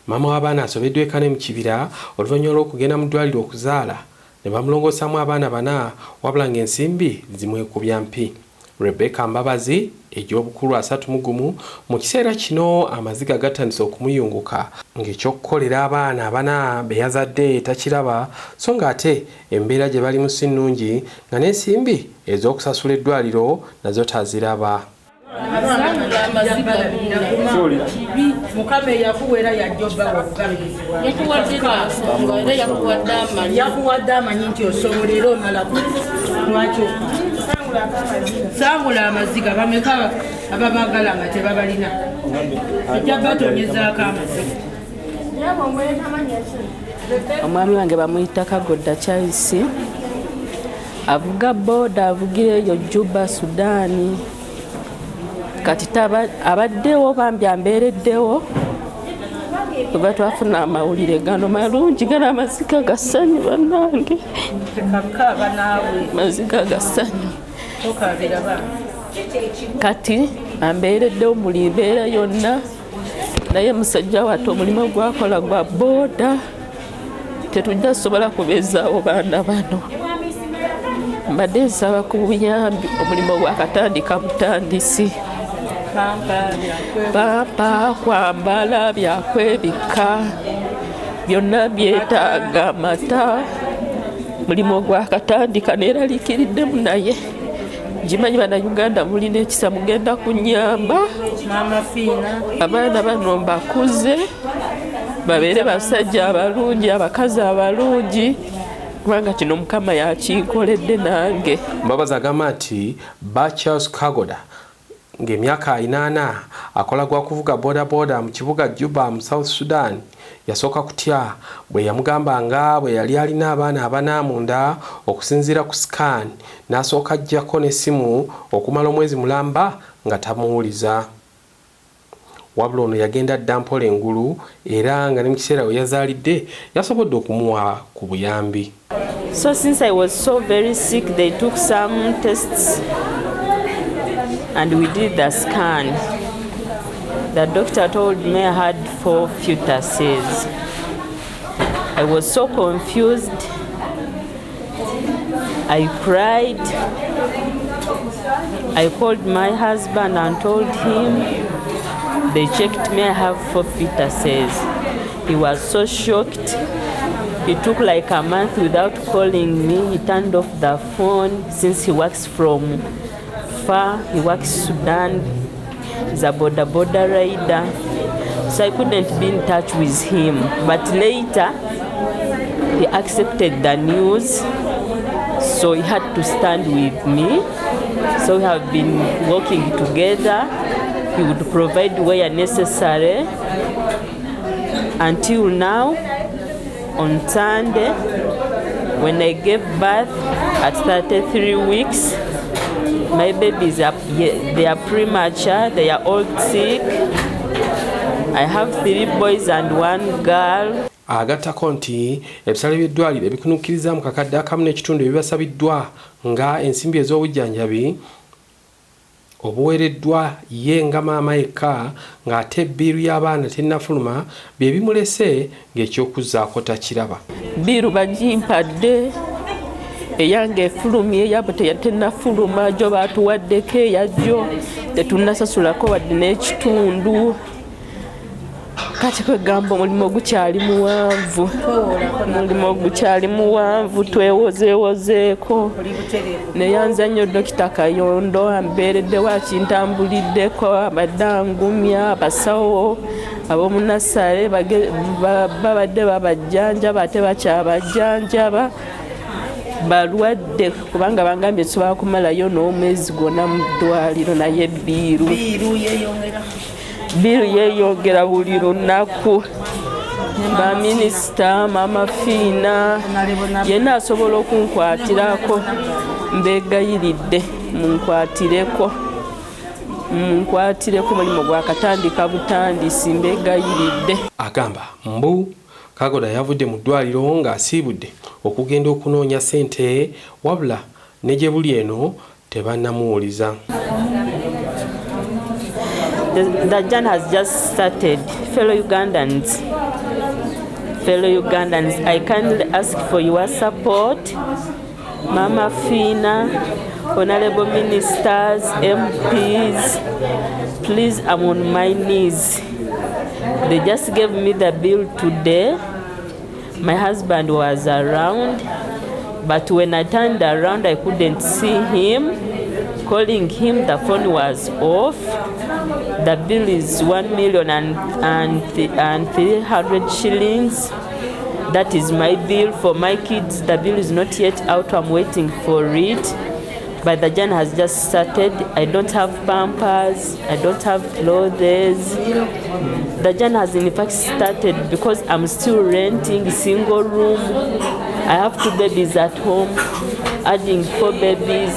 Maama w'abaana asobeddwa e Kanemi Kibira oluvannyuma lw'okugenda mu ddwaliro okuzaala ne bamulongoosaamu abaana bana wabula ng'ensimbi zimwekubya mpi. Rebecca Mbabazi egy'obukulu 31 mu kiseera kino amaziga gatandise okumuyunguka ng'ekyokukolera abaana abana be yazadde takiraba so ng'ate embeera gye balimu si nnungi nga n'ensimbi ez'okusasula eddwaliro nazo taziraba. Mukama eyakuwa era yajja obbawa okugabirizibwa yakuwadde amanyi nti osobola era omala lwaki sangula amaziga bameka ababagala nga tebabalina ojja batonyezaako amaziga. Omwami wange bamuyita Kagoda Charles, avuga boda, avugira eyo Juba, Sudaani. Kati abaddewo bambi ambeereddewo kuba twafuna amawulire gano malungi gano amaziga gassanyu bannange, maziga gassanyu. Kati ambeereddewo buli mbeera yonna, naye musajja wattu omulimu gwakola gwa booda, tetujja sobola kubeezaawo baana bano. Mbadde nsaba ku buyambi, omulimu gwakatandika butandisi, pampa, kwambala, byakwebikka byonna byetaaga amata. Mulimu gwakatandika neeraliikiriddemu, naye ngimanyi Bannayuganda mulina ekisa, mugenda kunyamba. Abaana bano mbakuze babeere basajja abalungi, abakazi abalungi, kubanga kino Mukama yakinkoledde nange. Mbabazi agamba nti ba Charles Kagoda ng'emyaka 80 akola gwa kuvuga bodaboda mu kibuga Juba mu South Sudan yasooka kutya bwe yamugamba nga bwe yali alina abaana abana munda okusinziira ku scan, n'asooka ajjako n'essimu okumala omwezi mulamba nga tamuwuliza. Wabula ono yagenda dda mpola engulu era nga ne mu kiseera we yazaalidde yasobodde okumuwa ku buyambi. So since I was so very sick, they took some tests and we did the scan. The doctor told me I had four fetuses. I was so confused. I cried. I called my husband and told him. They checked me, I have four fetuses. He was so shocked. He took like a month without calling me. He turned off the phone since he works from far. He works Sudan. He's a border border rider. So I couldn't be in touch with him. But later, he accepted the news. So he had to stand with me. So we have been working together. He would provide where necessary. Until now, on Sunday, when I gave birth at 33 weeks, my babies are, they are premature, they are all sick. I have three boys and one girl. Agattako nti ebisale by'eddwaliro ebikunukkiriza mu 1.5 ebibasabiddwa nga ensimbi ez'obujjanjabi obuweereddwa ye nga maama yekka ng'ate bbiiru y'abaana tennafuluma bye bimulese ng'ekyokuzzaako takiraba. Bill bagimpadde, eyange efulumye, eyabwe tennafuluma. Gyo batuwaddeko eyajjo, tetunnasasulako wadde n'ekitundu. Kati kwegamba omulimu gukyali muwanvu, omulimu gukyali muwanvu, twewozeewozeeko. Neyanza nnyo Dokita Kayondo ambeereddewo, akintambuliddeko, abadde angumya. Abasawo ab'omunasale babadde babajjanjaba ate bakyabajjanjaba balwadde, kubanga bangambye tusobola kumalayo n'omwezi gwonna mu ddwaliro, naye bill yeeyongera buli lunaku. Baminisita, Mama Fiina yenna asobola okunkwatirako, mbegayiridde munkwatireko, munkwatireko, mulimu gwakatandika butandisi, mbegayiridde. Agamba mbu Kagoda yavudde mu ddwaliro ng'asiibudde okugenda okunoonya ssente, wabula ne gye buli eno tebannamuwuliza. The journey has just started. Fellow Ugandans, Fellow Ugandans, I kindly ask for your support. Mama Phina, honorable ministers, MPs, please, I'm on my knees. They just gave me the bill today. My husband was around, but when I turned around, I couldn't see him. Calling him, the phone was off. The bill is 1,300,000 shillings. That is my bill for my kids. The bill is not yet out. I'm waiting for it. But the journey has just started. I don't have pampers. I don't have clothes. The journey has in fact started because I'm still renting a single room. I have 2 babies at home, adding 4 babies.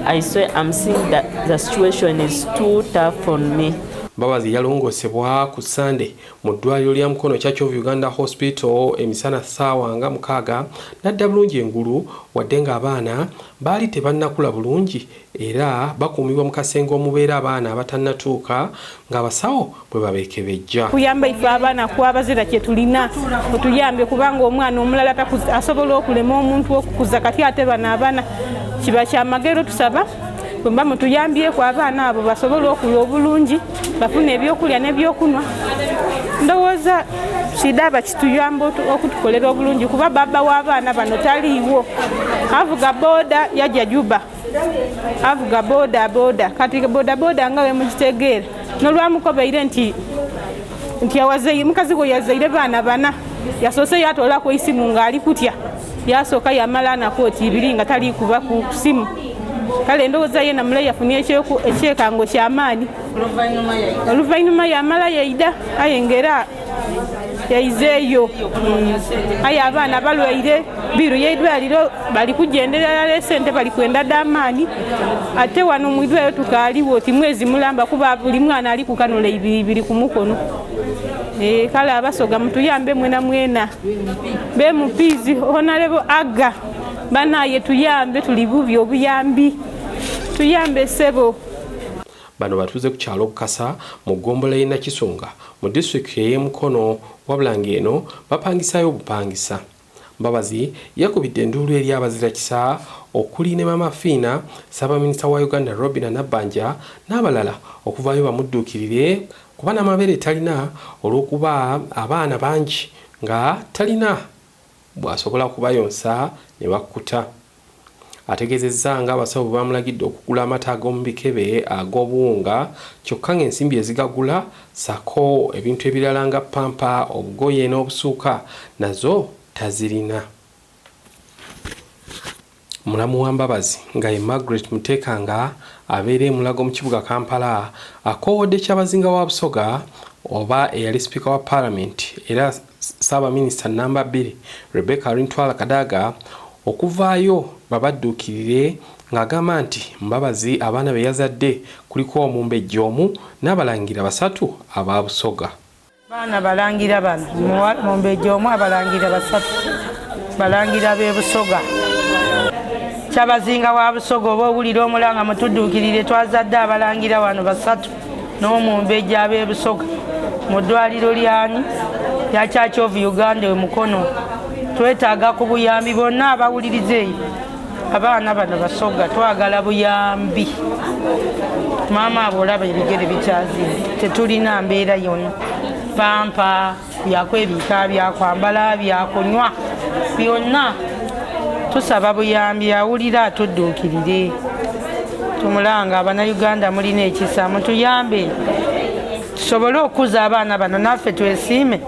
I swear I'm seeing that the situation is too tough on me. Mbabazi yalongosebwa ku Sande mu ddwaliro lya Mukono Church of Uganda Hospital emisana ssaawa nga 6 n'adda bulungi engulu, wadde ng'abaana baali tebannakula bulungi era bakuumibwa mu kasenge omubeera abaana abatannatuuka ng'abasawo bwe babeekebejja. Kuyamba ife abaana kwabazira kye tulina otuyambe, kubanga omwana omulala asobola okulema omuntu okukuza, kati ate bano abaana kiba kyamagero. Tusaba bwe mutuyambyeko abaana abo basobole okula obulungi, bafune ebyokulya n'ebyokunywa. Ndowooza kidaba kituyamba okutukolera obulungi, kuba baba w'abaana bano taliiwo. Avuga boda yajja Juba, avuga boda boda, kati boda boda nga we mukitegeera. N'olwamukobeire nti awazeire mukazi gwe yazaire baana bana, yasoose yatoolako isimu ng'ali kutya, yasooka yamala nakooti 2 nga tali kuba ku simu. Kale ndowooza ye namula yafunye ekyekango ky'amaanyi. Oluvannyuma yamala yaida, aye ng'era yaizeeyo. Aye abaana balwaire biru y'eddwaliro bali kugenderera esente bali kwenda d'amaanyi, ate wano mu ddwaliro tukaaliwo ti mwezi mulamba, kuba buli mwana ali kukanula 2 ku mukono. Kale abasoga mutuyambe mwena mwena, be mupizi honorable aga banaye tuyambe, tuli bubi obuyambi, tuyambe ssebo. Bano batuuze ku kyalo Bukasa mu ggombolola y'e Nakisunga mu disitulikiti ey'e Mukono, wabula ng'eno bapangisaayo obupangisa. Mbabazi yakubidde enduulu eri abazirakisa okuli ne Mama Phina, ssaabaminisita wa Uganda Robinah Nabbanja n'abalala okuvaayo bamudduukirire, kuba n'amabeere talina olw'okuba abaana bangi nga talina bw'asobola kubayonsa ne bakkuta. Ategeezezza ng'abasawo bwe bamulagidde okugula amata ag'omu bikebe ag'obuwunga, kyokka ng'ensimbi ezigagula ssaako ebintu ebirala nga pampa, obugoye n'obusuuka nazo tazirina. Mulamu wa Mbabazi nga ye Margaret Muteekanga abeera e Mulago mu kibuga Kampala akoowodde Kyabazinga wa Busoga oba eyali sipiika wa Paalamenti era ssaabaminisita namba 2 Rebecca Rintwala Kadaga okuvaayo babadduukirire, ng'agamba nti Mbabazi abaana be yazadde kuliko omumbejja omu n'abalangira 3 aba Busoga. Baana balangira bano, mumbejja omu, abalangira 3, balangira b'e Busoga. Kyabazinga wa Busoga oba owulira omulanga mutudduukirire, twazadde abalangira wano 3 n'omumbejja ab'e Busoga mu ddwaliro lyani lya Church of Uganda e Mukono. Twetaaga ku buyambi bonna abawuliriza eyo. Abaana bano Basoga twagala buyambi. Maama abo olaba ebigere bikyazimba, tetulina mbeera yonna. Pampa, byakwebika, byakwambala, byakunywa, byonna tusaba buyambi. Awulira atudduukirire. Tumulanga Abannayuganda mulina ekisa, mutuyambe tusobole okukuza abaana bano, naffe twesiime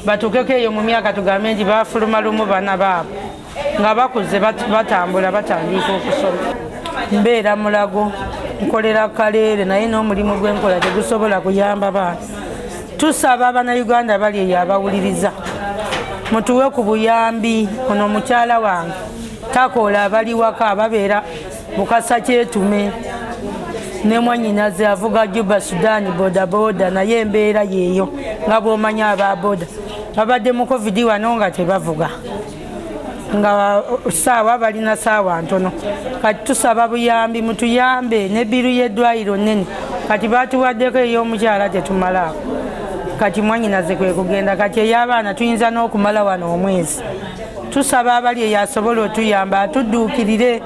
batuukeko eyo mu myaka tugambe nti bafuluma lumu bana baabwe nga bakuze batambula batandika okusoma. Mbeera Mulago, nkolera Kaleere, naye n'omulimu gwenkola tegusobola kuyamba baana. Tusaba Abannayuganda bali eyo abawuliriza mutuwe ku buyambi. Ono mukyala wange takola, abali waka babeera Bukasa Kyetume ne mwannyinaze avuga Juba Sudan bodaboda, naye embeera yeeyo nga bw'omanya aba boda babadde mu COVID wano nga tebavuga, nga saawa balina saawa ntono. Kati tusaba buyambi, mutuyambe n'ebbiru y'eddwaliro nnene, kati batuwaddeko ey'omukyala tetumalaako. Kati mwanyinaze kwe kugenda. Kati ey'abaana tuyinza n'okumala wano omwezi. Tusaba abali eyasobola otuyamba atudduukirire,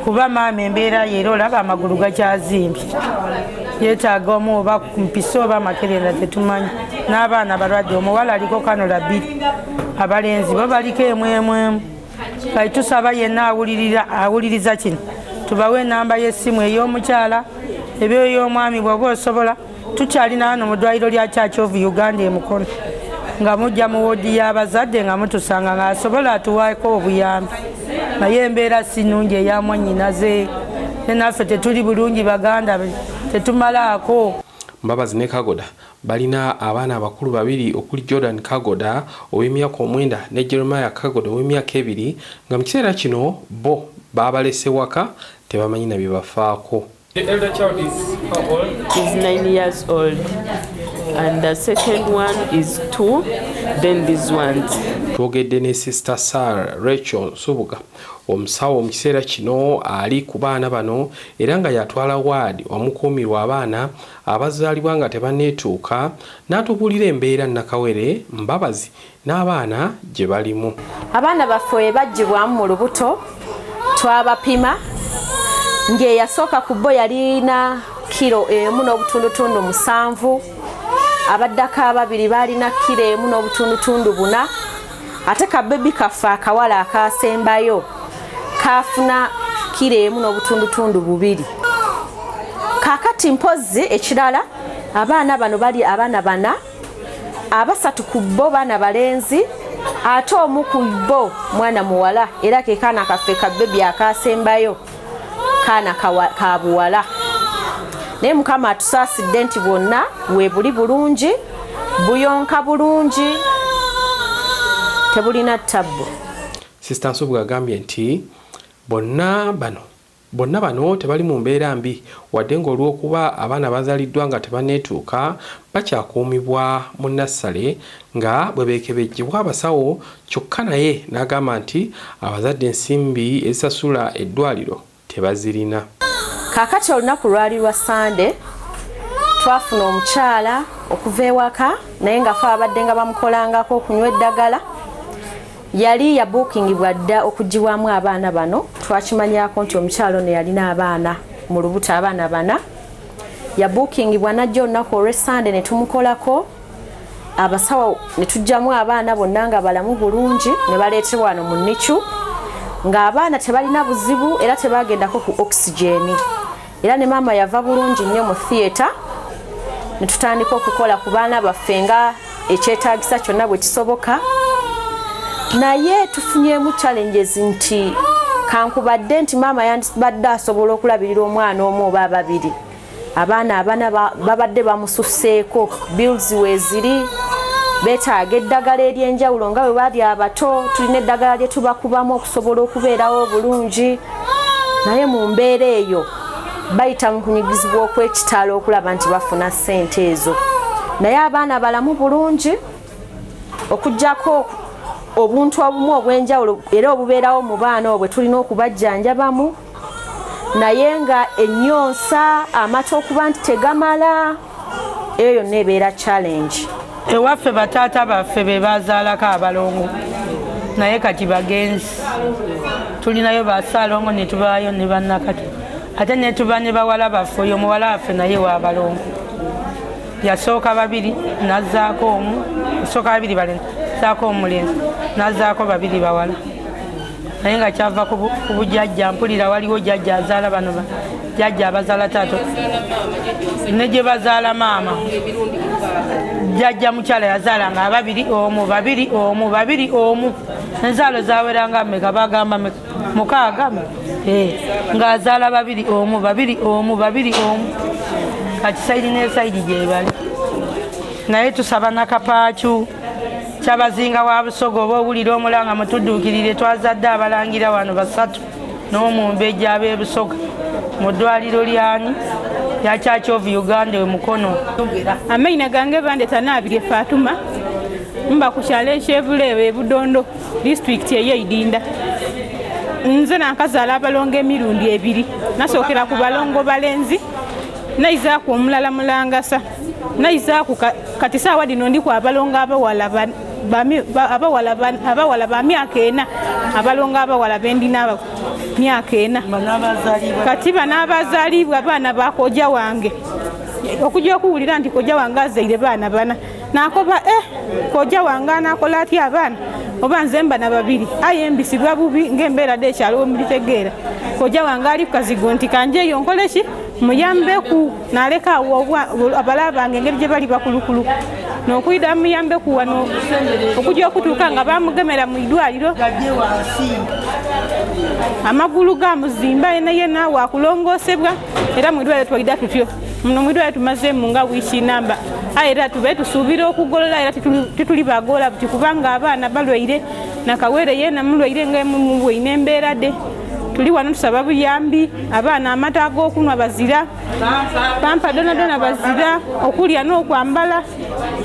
kuba maama embeera ye era olaba amagulu gakyazimbye, yeetaaga omu oba mpisa oba amakerenda tetumanyi. N'abaana balwadde, omuwala aliko cannula bbiri, abalenzi bo baliko emwemwemu. Kati tusaba yenna awuliriza kino, tubawe enamba y'essimu ey'omukyala eba ey'omwami bw'oba osobola. Tukyalina wano mu ddwaliro lya Church of Uganda e Mukono, nga mujja mu woodi y'abazadde nga mutusanga, ng'asobola atuwaako obuyambi. Naye embeera si nnungi eya mwannyinaze, ne naffe tetuli bulungi, baganda be tetumalaako. Mbabazi ne Kagoda balina abaana abakulu babiri okuli Jordan Kagoda ow'emyaka 9 ne Jeremiah Kagoda ow'emyaka 2, nga mu kiseera kino bo baabalese waka, tebamanyi na bye bafaako. The elder child is how old? Is 9 years old. And the second one is 2, then these ones. Twogedde ne Sister Sarah Rachel Nsubuga, omusawo mu kiseera kino ali ku baana bano era nga yatwala waadi omukuumirwa abaana abazaalibwa nga tebanneetuuka, n'atubuulira embeera Nakawere Mbabazi n'abaana gye balimu. Abaana baffe we baggyibwamu mu lubuto twabapima, ng'eyasooka ku bo yalina kiro 1.7, abaddako ababiri baalina kiro 1.4, ate kabebi kaffe akawala akasembayo kaafuna kiro 1.2. Kaakati mpozzi ekirala, abaana bano bali abaana bana, abasatu ku bo baana balenzi, ate omu ku bo mwana muwala, era ke kaana kaffe kabebi akasembayo, kaana ka buwala. Naye Mukama atusaasidde nti bwonna weebuli bulungi, buyonka bulungi, tebulina ttabbu. Sister Nsubuga agambye nti bonna bano tebali mu mbeera mbi, wadde ng'olw'okuba abaana bazaaliddwa nga tebanneetuuka bakyakuumibwa mu nursery nga bwe beekebejjebwa abasawo. Kyokka naye n'agamba nti abazadde ensimbi ezisasula eddwaliro tebazirina. Kaakati olunaku lwali lwa Sande, twafuna omukyala okuva ewaka, naye nga fe abadde nga bamukolangako okunywa eddagala. Yali yabuukingibwa dda okugibwamu abaana bano. Twakimanyako nti omukyala ono yalina abaana mu lubuto, abaana bana. Yabuukingibwa najja olunaku olw'Essande ne tumukolako, abasawo ne tugyamu abaana bonna nga balamu bulungi, ne baleetebwa wano mu NICU ng'abaana tebalina buzibu era tebagendako ku oxygen, era ne maama yava bulungi nnyo mu theatre, ne tutandika okukola ku baana baffe nga ekyetaagisa kyonna bwe kisoboka. Naye tufunyemu challenges nti kankubadde nti maama yandibadde asobola okulabirira omwana omu oba ababiri, abaana abana babadde bamususseeko. Bills weeziri, beetaaga eddagala ery'enjawulo nga bwe bali abato, tulina eddagala lye tubakubamu okusobola okubeerawo obulungi. Naye mu mbeera eyo bayita mu kunyigizibwa okw'ekitalo okulaba nti bafuna ssente ezo. Naye abaana balamu bulungi, okuggyako obuntu obumu obw'enjawulo era obubeerawo mu baana obwo bwe tulina okubajjanjabamu, naye nga ennyonsa, amata okuba nti tegamala, eyo yonna ebeera challenge. Ewaffe bataata baffe be bazaalako abalongo, naye kati bagenzi. Tulinayo basaalongo ne tubaayo ne bannakati, ate ne tuba ne bawala baffe. Oyo muwala waffe naye wabalongo, yasooka babiri nazzaako omu, yasooka babiri balenzi, zaako omulenzi, nazzaako babiri bawala, naye nga kyava ku bujjajja. Mpulira waliwo jjajja azaala bano, jjajja abazaala taata ne gye bazaala maama. Jjajja mukyala yazaalanga ababiri omu, babiri omu, babiri omu. Enzaalo zaweranga meka? Bagamba meka? Mukaaga. Ng'azaala babiri omu, babiri omu, babiri omu. Kati side ne side gyebali, naye tusaba nakapaacu Kyabazinga wa Busoga, oba owulira omulanga, mutudduukirire. Twazadde abalangira wano basatu n'omumbejja ab'ebusoga mu ddwaliro lyani lya Church of Uganda e Mukono. Amaina gange bandeta Naabirye Fatuma, mba ku kyalo ekyebuleewo ebudondo, disitulikiti ey'eidinda. Nze nankazaala abalongo emirundi ebiri. Nasookera ku balongo balenzi, naizaaku omulala mulangasa. Naizaaku kati saawa dino ndiku abalongo abawala abawala ba myaka 4, abalongo abawala bendina myaka 4. Kati bano abazaalibwa abaana ba kojja wange, okujja okuwulira nti kojja wange azaire baana bana, nakoba kojja wange anakola atya abaana oba nze mbana babiri, aye mbisibwa bubi ng'embeera dde ekyalo wemulitegeera. Kojja wange ali ku kazigo nti kanjeyo nkole ki muyambeku, naleka awo abala bange engeri gye bali bakulukulu n'okuyida muyambeku wano, okujja okutuuka nga bamugemera mu idwaliro, amagulu gamuzimba yena yena wakulongosebwa. Era mu idwaliro twayida tutyo muno mu idwaliro tumazeemu nga wiiki namba, aye era tube tusuubira okugolola, era tituli bagola buti kubanga abaana balwaire, nakawere yena mulwaire nga mubwaine embeera de. Tuli wano tusaba buyambi, abaana amata ag'okunwa bazira, pampa donadona bazira, okulya n'okwambala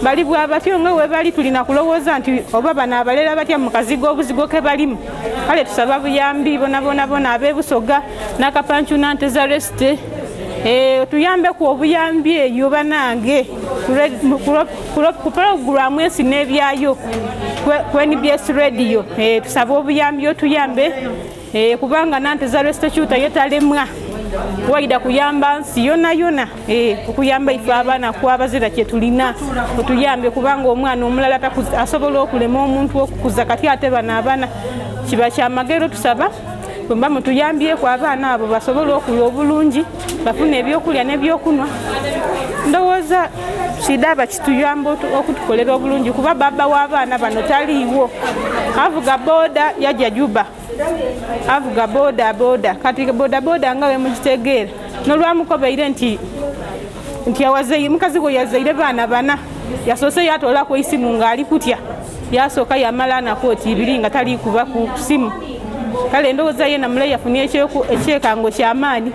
bali bwa batyo nga we bali. Tulina kulowooza nti oba bano abalera batya mu kazigo obuzigo ke balimu. Kale tusaba buyambi bona bona bona ab'ebusoga n'akapancu nanteza resite, tuyambeku obuyambi eyo banange ku puroguramu ensi n'ebyayo ku NBS Radio. Tusaba obuyambi otuyambe, kubanga nanteza restituta yo talemwa waida kuyamba nsi yona yona, okuyamba ife abaana kwabazira kye tulina otuyambe, kubanga omwana omulala asobola okulema omuntu okukuza, kati ate bano abaana kiba kyamagero. Tusaba bwemba mutuyambyeko abaana abo basobole okulya obulungi, bafune ebyokulya n'ebyokunwa. Ndowooza kidaba kituyamba okutukolera obulungi, kuba baba w'abaana bano taliiwo, avuga boda, yajja Juba avuga boda boda. Kati boda boda nga wemugitegeera, nolwamukobeire nti awazeire mukazi gwe yazaire baana bana, yasoose yatoolako isimu ng'ali kutya, yasooka yamala anaku oti 2 nga tali kuba ku simu. Kale ndowooza ye namula yafunye ekyekango kyamaanyi.